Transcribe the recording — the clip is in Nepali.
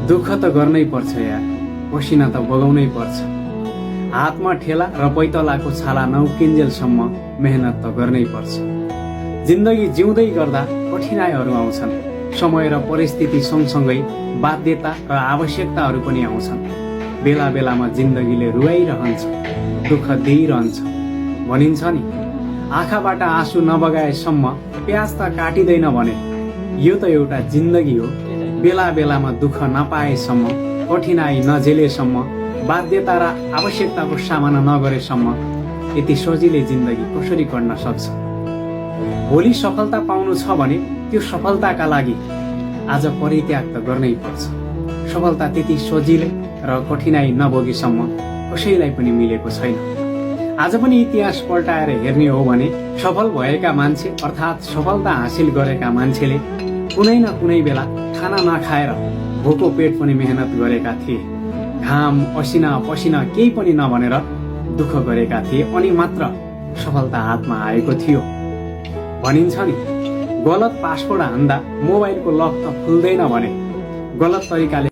दुःख त गर्नै पर्छ यार, पसिना त बगाउनै पर्छ। हातमा ठेला र पैतलाको छाला नउकिन्जेलसम्म मेहनत त गर्नै पर्छ। जिन्दगी जिउँदै गर्दा कठिनाइहरू आउँछन्। समय र परिस्थिति सँगसँगै बाध्यता र आवश्यकताहरू पनि आउँछन्। बेला बेलामा जिन्दगीले रुवाइरहन्छ, दुःख दिइरहन्छ। भनिन्छ नि, आँखाबाट आँसु नबगाएसम्म प्याज त काटिँदैन भने। यो त एउटा जिन्दगी हो। बेला बेलामा दुःख नपाएसम्म, कठिनाइ नझेलेसम्म, बाध्यता र आवश्यकताको सामना नगरेसम्म यति सजिलै जिन्दगी कसरी कट्न सक्छ? भोलि सफलता पाउनु छ भने त्यो सफलताका लागि आज परित्याग त गर्नै पर्छ। सफलता त्यति सजिलै र कठिनाइ नभोगेसम्म कसैलाई पनि मिलेको छैन। आज पनि इतिहास पल्टाएर हेर्ने हो भने सफल भएका मान्छे अर्थात् सफलता हासिल गरेका मान्छेले कुनै न कुनै बेला खाना नखाएर भोको पेट पनि मेहनत गरेका थिए। घाम असिना पसिना केही पनि नभनेर दुःख गरेका थिए, अनि मात्र सफलता हातमा आएको थियो। भनिन्छ नि, गलत पासवर्ड हान्दा मोबाइलको लक त खुल्दैन भने गलत तरिकाले